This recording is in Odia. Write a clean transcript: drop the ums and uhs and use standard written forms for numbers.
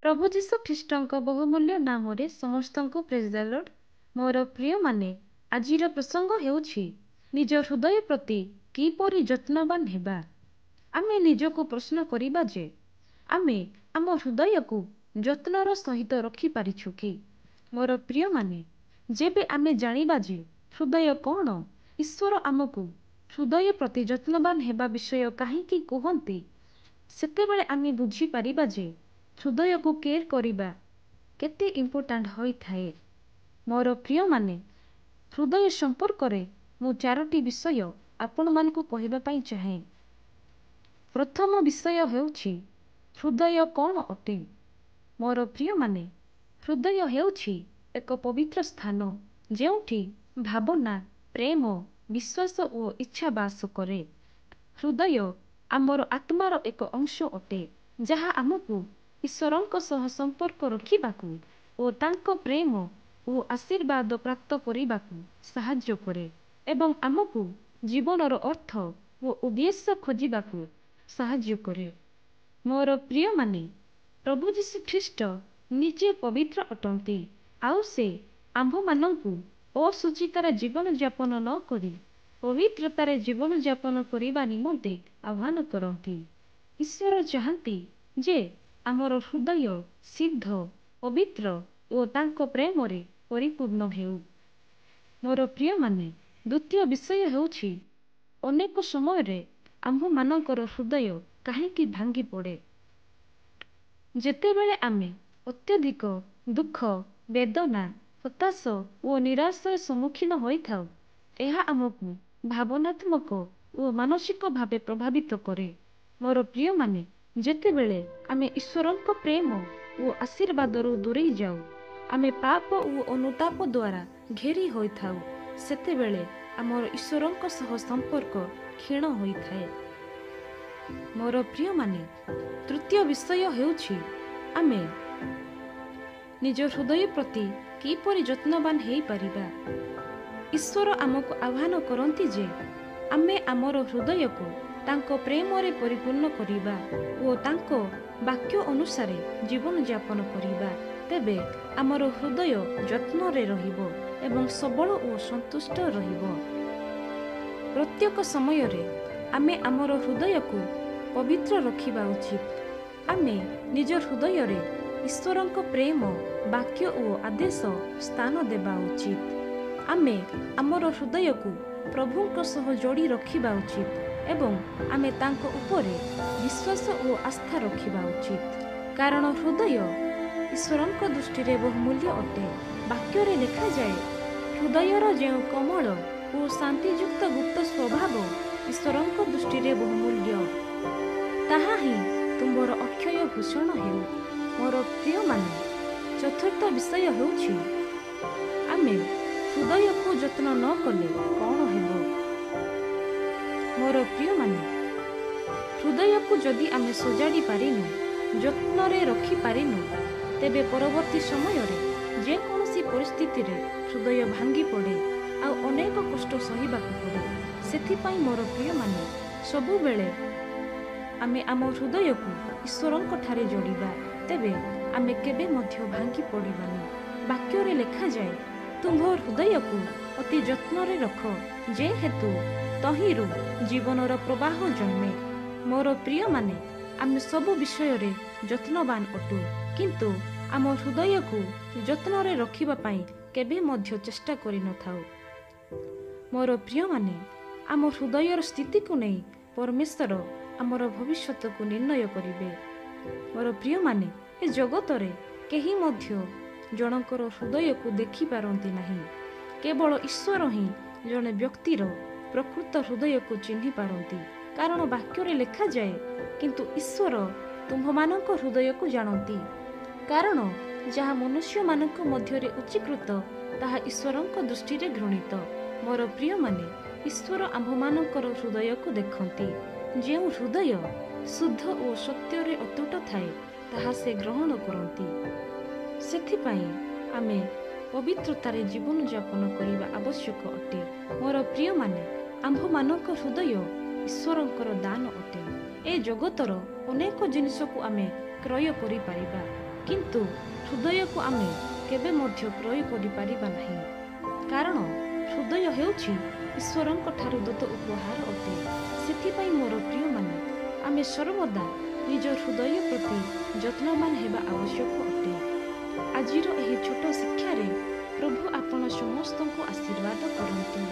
ପ୍ରଭୁ ଯୀଶୁ ଖ୍ରୀଷ୍ଟଙ୍କ ବହୁମୂଲ୍ୟ ନାମରେ ସମସ୍ତଙ୍କୁ ପ୍ରେଜ୍ ଦ ଲର୍ଡ। ମୋର ପ୍ରିୟମାନେ, ଆଜିର ପ୍ରସଙ୍ଗ ହେଉଛି ନିଜ ହୃଦୟ ପ୍ରତି କିପରି ଯତ୍ନବାନ ହେବା। ଆମେ ନିଜକୁ ପ୍ରଶ୍ନ କରିବା ଯେ ଆମେ ଆମ ହୃଦୟକୁ ଯତ୍ନର ସହିତ ରଖିପାରିଛୁ କି? ମୋର ପ୍ରିୟମାନେ, ଯେବେ ଆମେ ଜାଣିବା ଯେ ହୃଦୟ କ'ଣ, ଈଶ୍ୱର ଆମକୁ ହୃଦୟ ପ୍ରତି ଯତ୍ନବାନ ହେବା ବିଷୟ କାହିଁକି କୁହନ୍ତି, ସେତେବେଳେ ଆମେ ବୁଝିପାରିବା ଯେ ହୃଦୟକୁ କେୟାର କରିବା କେତେ ଇମ୍ପୋର୍ଟାଣ୍ଟ ହୋଇଥାଏ। ମୋର ପ୍ରିୟମାନେ, ହୃଦୟ ସମ୍ପର୍କରେ ମୁଁ ଚାରୋଟି ବିଷୟ ଆପଣମାନଙ୍କୁ କହିବା ପାଇଁ ଚାହେଁ। ପ୍ରଥମ ବିଷୟ ହେଉଛି ହୃଦୟ କ'ଣ ଅଟେ? ମୋର ପ୍ରିୟମାନେ, ହୃଦୟ ହେଉଛି ଏକ ପବିତ୍ର ସ୍ଥାନ ଯେଉଁଠି ଭାବନା, ପ୍ରେମ, ବିଶ୍ୱାସ ଓ ଇଚ୍ଛା ବାସ କରେ। ହୃଦୟ ଆମର ଆତ୍ମାର ଏକ ଅଂଶ ଅଟେ, ଯାହା ଆମକୁ ଈଶ୍ୱରଙ୍କ ସହ ସମ୍ପର୍କ ରଖିବାକୁ ଓ ତାଙ୍କ ପ୍ରେମ ଓ ଆଶୀର୍ବାଦ ପ୍ରାପ୍ତ କରିବାକୁ ସାହାଯ୍ୟ କରେ ଏବଂ ଆମକୁ ଜୀବନର ଅର୍ଥ ଓ ଉଦ୍ଦେଶ୍ୟ ଖୋଜିବାକୁ ସାହାଯ୍ୟ କରେ। ମୋର ପ୍ରିୟମାନେ, ପ୍ରଭୁ ଯୀଶୁ ଖ୍ରୀଷ୍ଟ ନିଜେ ପବିତ୍ର ଅଟନ୍ତି, ଆଉ ସେ ଆମ୍ଭମାନଙ୍କୁ ଅଶୁଚିତାରେ ଜୀବନଯାପନ ନ କରି ପବିତ୍ରତାରେ ଜୀବନଯାପନ କରିବା ନିମନ୍ତେ ଆହ୍ୱାନ କରନ୍ତି। ଈଶ୍ୱର ଚାହାନ୍ତି ଯେ ଆମର ହୃଦୟ ସିଦ୍ଧ, ପବିତ୍ର ଓ ତାଙ୍କ ପ୍ରେମରେ ପରିପୂର୍ଣ୍ଣ ହେଉ। ମୋର ପ୍ରିୟମାନେ, ଦ୍ୱିତୀୟ ବିଷୟ ହେଉଛି ଅନେକ ସମୟରେ ଆମ୍ଭମାନଙ୍କର ହୃଦୟ କାହିଁକି ଭାଙ୍ଗି ପଡ଼େ? ଯେତେବେଳେ ଆମେ ଅତ୍ୟଧିକ ଦୁଃଖ, ବେଦନା, ହତାଶ ଓ ନିରାଶର ସମ୍ମୁଖୀନ ହୋଇଥାଉ, ଏହା ଆମକୁ ଭାବନାତ୍ମକ ଓ ମାନସିକ ଭାବେ ପ୍ରଭାବିତ କରେ। ମୋର ପ୍ରିୟମାନେ, ଯେତେବେଳେ ଆମେ ଈଶ୍ୱରଙ୍କ ପ୍ରେମ ଓ ଆଶୀର୍ବାଦରୁ ଦୂରେଇ ଯାଉ, ଆମେ ପାପ ଓ ଅନୁତାପ ଦ୍ୱାରା ଘେରି ହୋଇଥାଉ, ସେତେବେଳେ ଆମର ଈଶ୍ୱରଙ୍କ ସହ ସମ୍ପର୍କ କ୍ଷୀଣ ହୋଇଥାଏ। ମୋର ପ୍ରିୟମାନେ, ତୃତୀୟ ବିଷୟ ହେଉଛି ଆମେ ନିଜ ହୃଦୟ ପ୍ରତି କିପରି ଯତ୍ନବାନ ହେଇପାରିବା। ଈଶ୍ୱର ଆମକୁ ଆହ୍ୱାନ କରନ୍ତି ଯେ ଆମେ ଆମର ହୃଦୟକୁ ତାଙ୍କ ପ୍ରେମରେ ପରିପୂର୍ଣ୍ଣ କରିବା ଓ ତାଙ୍କ ବାକ୍ୟ ଅନୁସାରେ ଜୀବନଯାପନ କରିବା। ତେବେ ଆମର ହୃଦୟ ଯତ୍ନରେ ରହିବ ଏବଂ ସବଳ ଓ ସନ୍ତୁଷ୍ଟ ରହିବ। ପ୍ରତ୍ୟେକ ସମୟରେ ଆମେ ଆମର ହୃଦୟକୁ ପବିତ୍ର ରଖିବା ଉଚିତ। ଆମେ ନିଜ ହୃଦୟରେ ଈଶ୍ୱରଙ୍କ ପ୍ରେମ, ବାକ୍ୟ ଓ ଆଦେଶ ସ୍ଥାନ ଦେବା ଉଚିତ। ଆମେ ଆମର ହୃଦୟକୁ ପ୍ରଭୁଙ୍କ ସହ ଯୋଡ଼ି ରଖିବା ଉଚିତ ଏବଂ ଆମେ ତାଙ୍କ ଉପରେ ବିଶ୍ୱାସ ଓ ଆସ୍ଥା ରଖିବା ଉଚିତ, କାରଣ ହୃଦୟ ଈଶ୍ୱରଙ୍କ ଦୃଷ୍ଟିରେ ବହୁମୂଲ୍ୟ ଅଟେ। ବାକ୍ୟରେ ଲେଖାଯାଏ, ହୃଦୟର ଯେଉଁ କୋମଳ ଓ ଶାନ୍ତିଯୁକ୍ତ ଗୁପ୍ତ ସ୍ୱଭାବ ଈଶ୍ୱରଙ୍କ ଦୃଷ୍ଟିରେ ବହୁମୂଲ୍ୟ, ତାହା ହିଁ ତୁମ୍ଭର ଅକ୍ଷୟ ଭୂଷଣ ହେଉ। ମୋର ପ୍ରିୟମାନେ, ଚତୁର୍ଥ ବିଷୟ ହେଉଛି ଆମେ ହୃଦୟକୁ ଯତ୍ନ ନ କଲେ କ'ଣ ହେବ? ମୋର ପ୍ରିୟମାନେ, ହୃଦୟକୁ ଯଦି ଆମେ ସଜାଡ଼ି ପାରିନୁ, ଯତ୍ନରେ ରଖିପାରିନୁ, ତେବେ ପରବର୍ତ୍ତୀ ସମୟରେ ଯେକୌଣସି ପରିସ୍ଥିତିରେ ହୃଦୟ ଭାଙ୍ଗି ପଡ଼େ ଆଉ ଅନେକ କଷ୍ଟ ସହିବାକୁ ପଡ଼େ। ସେଥିପାଇଁ ମୋର ପ୍ରିୟମାନେ, ସବୁବେଳେ ଆମେ ଆମ ହୃଦୟକୁ ଈଶ୍ୱରଙ୍କ ଠାରେ ଯୋଡ଼ିବା, ତେବେ ଆମେ କେବେ ମଧ୍ୟ ଭାଙ୍ଗି ପଡ଼ିବାନି। ବାକ୍ୟରେ ଲେଖାଯାଏ, ତୁମ୍ଭ ହୃଦୟକୁ ଅତି ଯତ୍ନରେ ରଖ, ଯେହେତୁ ତହିଁରୁ ଜୀବନର ପ୍ରବାହ ଜନ୍ମେ। ମୋର ପ୍ରିୟମାନେ, ଆମେ ସବୁ ବିଷୟରେ ଯତ୍ନବାନ ଅଟୁ, କିନ୍ତୁ ଆମ ହୃଦୟକୁ ଯତ୍ନରେ ରଖିବା ପାଇଁ କେବେ ମଧ୍ୟ ଚେଷ୍ଟା କରିନଥାଉ। ମୋର ପ୍ରିୟମାନେ, ଆମ ହୃଦୟର ସ୍ଥିତିକୁ ନେଇ ପରମେଶ୍ୱର ଆମର ଭବିଷ୍ୟତକୁ ନିର୍ଣ୍ଣୟ କରିବେ। ମୋର ପ୍ରିୟମାନେ, ଏ ଜଗତରେ କେହି ମଧ୍ୟ ଜଣଙ୍କର ହୃଦୟକୁ ଦେଖିପାରନ୍ତି ନାହିଁ। କେବଳ ଈଶ୍ୱର ହିଁ ଜଣେ ବ୍ୟକ୍ତିର ପ୍ରକୃତ ହୃଦୟକୁ ଚିହ୍ନି ପାରନ୍ତି, କାରଣ ବାକ୍ୟରେ ଲେଖାଯାଏ, କିନ୍ତୁ ଈଶ୍ୱର ତୁମ୍ଭମାନଙ୍କ ହୃଦୟକୁ ଜାଣନ୍ତି, କାରଣ ଯାହା ମନୁଷ୍ୟମାନଙ୍କ ମଧ୍ୟରେ ଉଚ୍ଚୀକୃତ ତାହା ଈଶ୍ୱରଙ୍କ ଦୃଷ୍ଟିରେ ଘୃଣିତ। ମୋର ପ୍ରିୟମାନେ, ଈଶ୍ୱର ଆମ୍ଭମାନଙ୍କର ହୃଦୟକୁ ଦେଖନ୍ତି। ଯେଉଁ ହୃଦୟ ଶୁଦ୍ଧ ଓ ସତ୍ୟରେ ଅତୁଟ ଥାଏ, ତାହା ସେ ଗ୍ରହଣ କରନ୍ତି। ସେଥିପାଇଁ ଆମେ ପବିତ୍ରତାରେ ଜୀବନଯାପନ କରିବା ଆବଶ୍ୟକ ଅଟେ। ମୋର ପ୍ରିୟମାନେ, ଆମ୍ଭମାନଙ୍କ ହୃଦୟ ଈଶ୍ୱରଙ୍କର ଦାନ ଅଟେ। ଏ ଜଗତର ଅନେକ ଜିନିଷକୁ ଆମେ କ୍ରୟ କରିପାରିବା, କିନ୍ତୁ ହୃଦୟକୁ ଆମେ କେବେ ମଧ୍ୟ କ୍ରୟ କରିପାରିବା ନାହିଁ। କାରଣ ହୃଦୟ ହେଉଛି ଈଶ୍ୱରଙ୍କ ଠାରୁ ଦତ୍ତ ଉପହାର ଅଟେ। ସେଥିପାଇଁ ମୋର ପ୍ରିୟମାନେ, ଆମେ ସର୍ବଦା ନିଜ ହୃଦୟ ପ୍ରତି ଯତ୍ନବାନ ହେବା ଆବଶ୍ୟକ ଅଟେ। ଆଜିର ଏହି ଛୋଟ ଶିକ୍ଷାରେ ପ୍ରଭୁ ଆପଣ ସମସ୍ତଙ୍କୁ ଆଶୀର୍ବାଦ କରନ୍ତୁ।